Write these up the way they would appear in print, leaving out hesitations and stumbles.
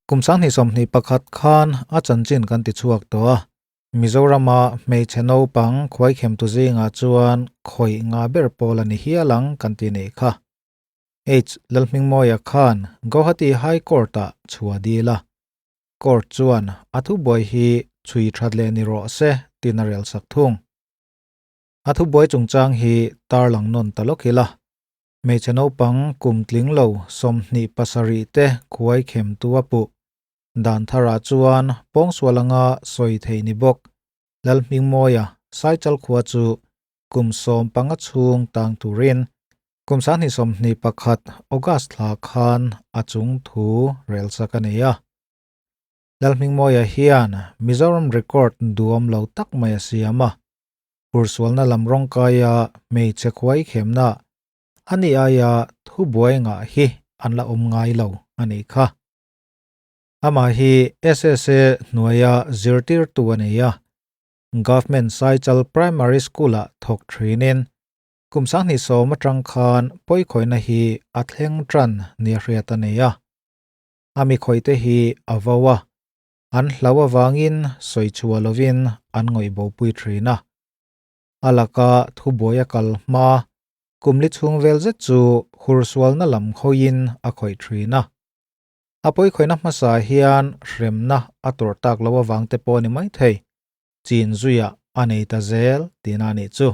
Kum 2021 khan a chanchin kan ti chhuak tawh a, Mizorama hmeichhe naupang khuaikhemtu zingah chuan khawih nga ber pawl a ni hial ang kan ti neih kha. H Lalhmingmawia khan Guwahati High Court-ah chhuah dil a, Court chuan a thubuai hi chhui that leh ni rawh se tiin a rel sak thung. A thubuai chungchang hi tarlang nawn ta lawk ila, hmeichhe naupang kum tling lo 27 te khuai khemtu a puh. Dan tharah chuan pawngsual anga sawi theih ni bawk. Lalhmingmawia Saichal khua chu kum 15 chhung tang turin kum 2021 August thla khan a chung thu rel sak a nei a. Lalhmingmawia hian Mizoram record duam lo tak mai a siam a. Hursualna lam rawngkaia hmeichhe khuai khemna a nih aia thubuai ngah hi an la awm ngai lo a nih kha. Amah hi SSA hnuaia zirtirtu a nei a, Government Saichal Primary School-ah thawk thinin kum 2010 atang khan pawikhawihna hi a thleng tan nia hriat a nei a. A mi khawihte hi a vo a, an hlau avangin sawi chhuah lovin an ngawih bopui thin a. A laka thubuai a kal hma kum li chhung vel zet chu hursualna lam khawiin a khawih thin a. A pawikhawihna hmasa hian hremna a tawrh tak lo avang te pawh a ni maithei, chin zuiah a nei ta zel tihna a nih chu.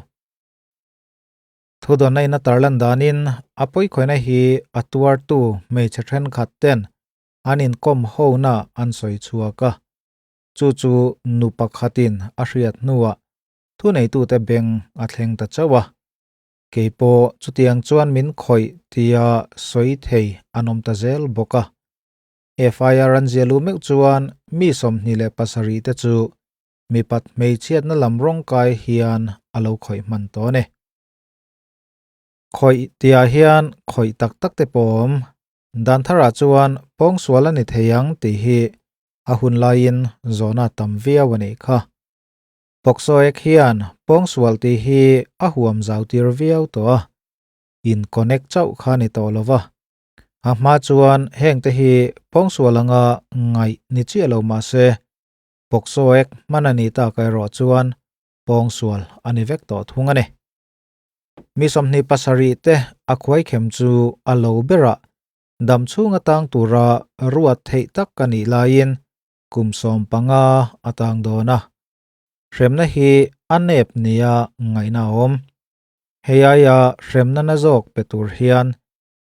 Thudawnna in a tarlan danin a pawikhawihna hi a tuartu hmeichhe thenkhat ten an inkawm hona an sawi chhuak a, chu chu nu pakhatin a hriat hnuah thuneitute beng a thleng ta chauh a. Keipawh chutiang chuan min khawih tia sawi thei an awm ta zel bawk a. FIR an ziah luh meuh chuan mi 27 te chu mipat hmeichhiatna lam rawngkai hian a lo khawih hman tawh a ni. Khawih tihah hian khawih tak tak te pawh a awm. Dan tharah chuan pawngsual a ni thei ang tih hi a hun laiin zawhna tam viau a nih kha. Pawksaw ek hian pawngsual tih hi a huam zau tir viau tawh a, in connect chauh kha ni tawh lova. A hma chuan heng te hi pawngsual anga ngaih ni chiah lo mah se, pawksaw ek hman a nih tak erawh chuan pawngsual a ni vek tawh thung a ni. Mi 27 te a khuaikhem chu a lo berah dam chhung atang tura ruat theih tak a nih laiin kum 15 atang dawn a. Hremna hi a nep nia ngaihna a awm. Hei aia hremna na zawk pe tur hian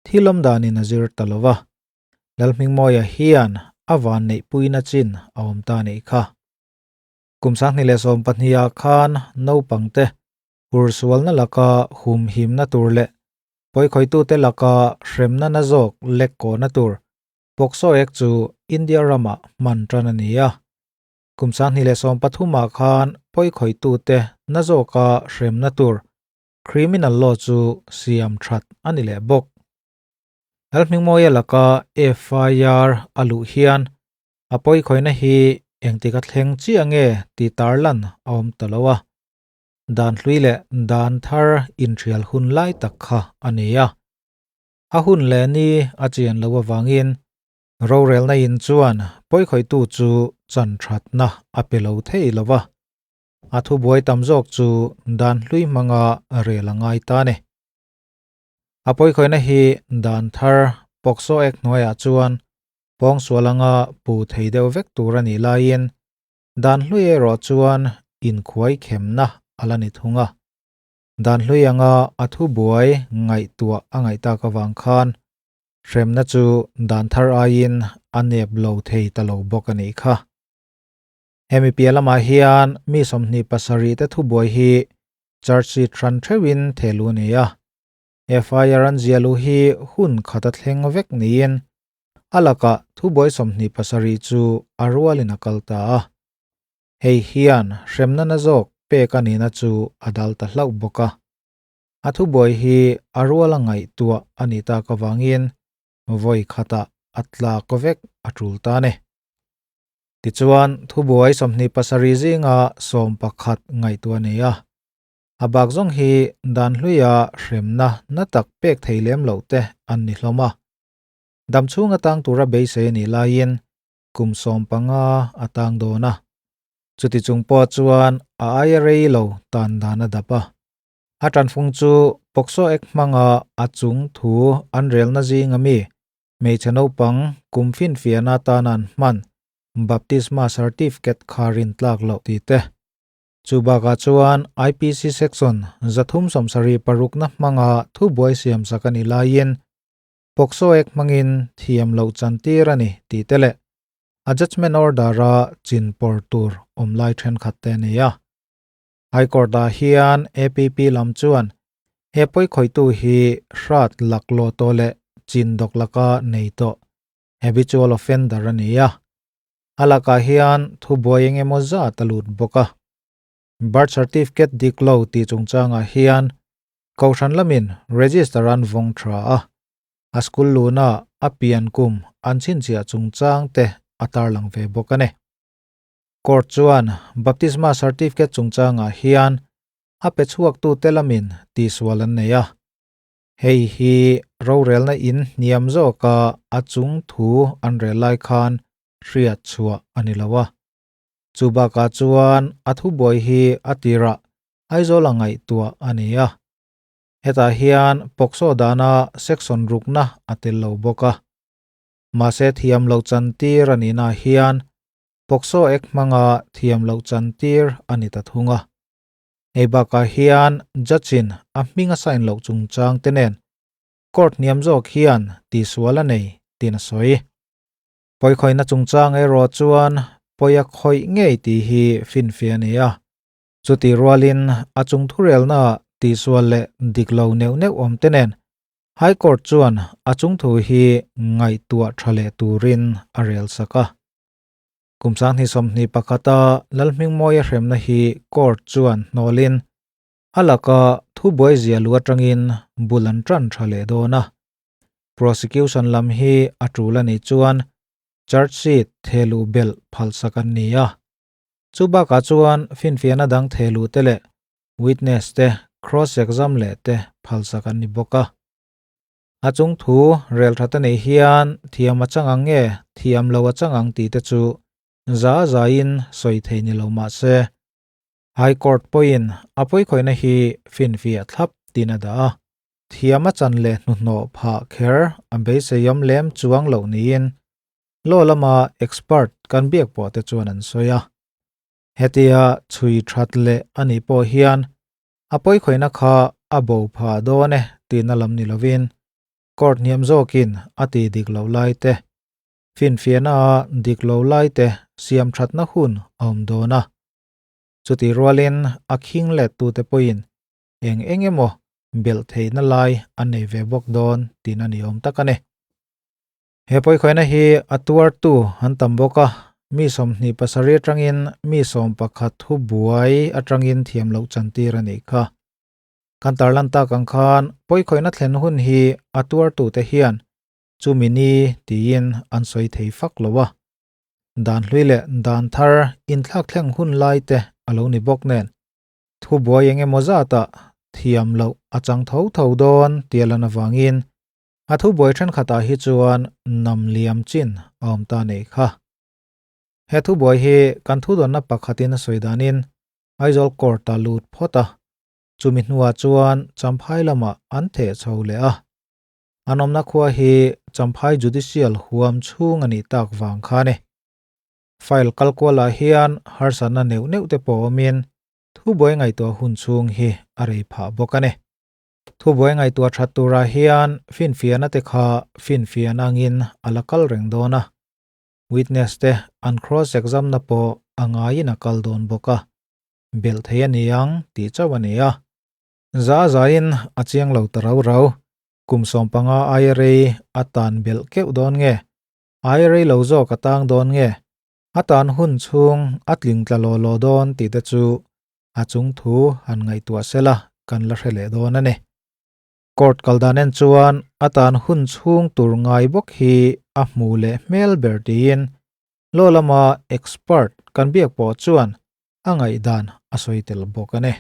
thil awm danin a zir ta lova. Lalhmingmawia hian a van neihpuina chin a awm ta nih kha. Kum 2012 ah khan naupang te hursualna laka humhimna tur leh pawikhawitute laka hremna na zawk lek kawhna tur pawksaw ek chu India rama hman tan a ni a. Kum 2013 ah khan pawikhawitute na zawka hremna tur criminal law chu siam that a ni leh bawk. Lalhmingmawia laka FIR a luh hian a pawikhawihna hi engtik a thleng chiah nge tih tarlan a awm ta lo a. Dan hlui leh dan thar inthial hun lai tak kha a ni a. A hun leh ni a chian lo awangin rorelna in chuan pawikhawihtu chu chan thatna a pe lo thei lova. A thubuai tam zawk chu dan hlui hmanga rel a ngai ta ni. A pawikhawihna hi dan thar pawksaw ek hnuaiah chuan pawngsual anga pu thei deuh vek tur a nih laiin dan hlui erawh chuan inkhuai khemna a la ni thung a. Dan hlui anga a thubuai ngaihtuah a ngaih tak awang khan hremna chu dan thar aiin a nep lo thei ta lo bawk a nih kha. Hemi piah lamah hian mi 27 te thubuai hi charge sheet hran theuhin thehlu a ni a. FIR an ziahlu hi hun khat a thleng vek niin a laka thubuai 27 chu a rualin a kal ta a. Hei hian hremna na zawk pek a nihna chu a dal ta hlauh bawk a. A thubuai hi a rual a ngaihtuah a nih tak awangin vawi khatah a tlak vek a tul ta ni. Tichuan thubuai 27 zinga 11 ngaihtuah a ni a. A bak zawng hi dan hluia hremna na tak pek thei lem lo te an ni hlawm a. Dam chhung atang tura beisei a nih laiin kum 15 a tang dawn a. Chuti chung pawh chuan a aia rei lo tan dan a dap a. A tanfung chu POCSO Act hmanga a chung thu an relna zinga mi hmeichhe naupang kum finfiahna atana an hman baptisma certificate kha rin tlak loh tih te. Chu bakah chuan IPC section 376 na hmanga thubuai siamsak a nih laiin POCSO Act hmangin thiam loh chantir a ni tih te leh a judgement order-a chin pawr tur awm lai thenkhat te a nei a. High Court-ah hian APP lam chuan he pawikhawihtu hi hrat laklawh tawh leh chin dawk laka nei tawh habitual offender a ni a. A lakah hian thubuai eng emaw zat a lut bawk a. Birth certificate dik lo tih chungchangah hian Kohhran lamin register an vawng tha a, a school luna a pian kum an chhinchhiah chungchang te a tarlang ve bawk a ni. Court chuan baptisma certificate chungchangah hian a pe chhuaktute lamin tihsual an nei a. Hei hi rorelna in hniam zawka a chung thu an rel lai khan hriat chhuah a ni lo a. Chu bakah chuan a thubuai hi a tirah Aizawl a ngaihtuah a ni a. Hetah hian POCSO dana section rukna a tel lo bawk a. Mahse thiam loh chantir a nihna hian POCSO Act hmanga thiam loh chantir a ni ta thung a. Hei bakah hian judge-in a hming a sign loh chungchang te nen court hniam zawk hian tihsual a nei tiin a sawi. Pawikhawihna chungchang erawh chuan pawi a khawih ngei tih hi finfiah a ni a. Chutih rualin a chung thurelnaah tihsual leh dik lo neuh neuh awm te nen High Court chuan a chungthu hi ngaihtuah tha leh turin a rel sak a. Kum 2021 a Lalhmingmawia hremna hi Court chuan hnawlin a laka thubuai zia lu atangin bul an tan tha leh dawn a. Prosecution lam hi a tul a nih chuan charge sheet thehluh belh phalsak an ni a. Chu bakah chuan finfiahna dang thehluh te leh witness te cross exam leh te phalsak an ni bawk a. A chung thu rel that a neih hian thiam a chang ang nge thiam lo a chang ang tih te chu za zaiin sawi thei ni lo mah se High Court pawhin a pawikhawihna hi finfiah thlap tin a dah a. Thiam a chan leh hnuhnawh phah kher a beiseiawm lem chuang loh niin law lama expert kan biak pawh te chuan an sawi a. Hetia chhui that leh a nih pawh hian a pawikhawihna kha a bo phah dawn e tihna lam ni lovin court hniam zawkin a ti dik loh lai te, finfiahna a dik lo lai te siam thatna hun a awm dawn a. Chutih rualin a khing let tute pawhin eng eng emaw belh theihna lai an nei ve bawk dawn tihna ni awm tak a ni. He pawikhawihna hi a tuartu an tam bawk a, mi 27 atangin mi 11 thu buai atangin thiam loh chantir a nih kha. Kan tarlan tak ang khan pawikhawihna thlen hun hi a tuartute hian chumi ni tiin an sawi thei fak lo a. Dan hlui leh dan thar inthlak thleng hun lai te a lo ni bawk nen thu buai eng emaw zatah thiam loh a chang tho tho dawn tia lan avangin A thubuai thenkhatah hi chuan nam liam chin a awm ta nei kha. He thubuai hi kan thudawnna pakhatin a sawi danin Aizawl Court-a lut phawt a, chumi hnuah chuan Champhai lamah an theh chho leh a. An awmna khua hi Champhai Judicial huam chhung a nih tak vang kha a ni. File kalkualah hian harsatna neuh neuh te pawh awmin thubuai ngaihtuah hun chhung hi a rei phah bawk a ni. Thubuai ngaihtuah that turah hian finfiahna te kha finfiahna angin a la kal reng dawn a, witness te an cross exam na pawh a ngaiin a kal dawn bawk a, belh thei a ni ang tih chauh a ni a. Za zain a chiang lo ta rau rau, kum 15 aia rei a tan belh keuh dawn nge, aia rei lo zawk a tang dawn nge, a tan hun chhung a tling tla law law dawn tih te chu a chung thu han ngaihtuah sela kan la hre leh dawn a ni. Court kal dan en chuan a tan hun chhung tur ngai bawk hi a hmu leh hmel ber tiin law lama expert kan biak pawh chuan a ngaihdan a sawi tel bawk a ni.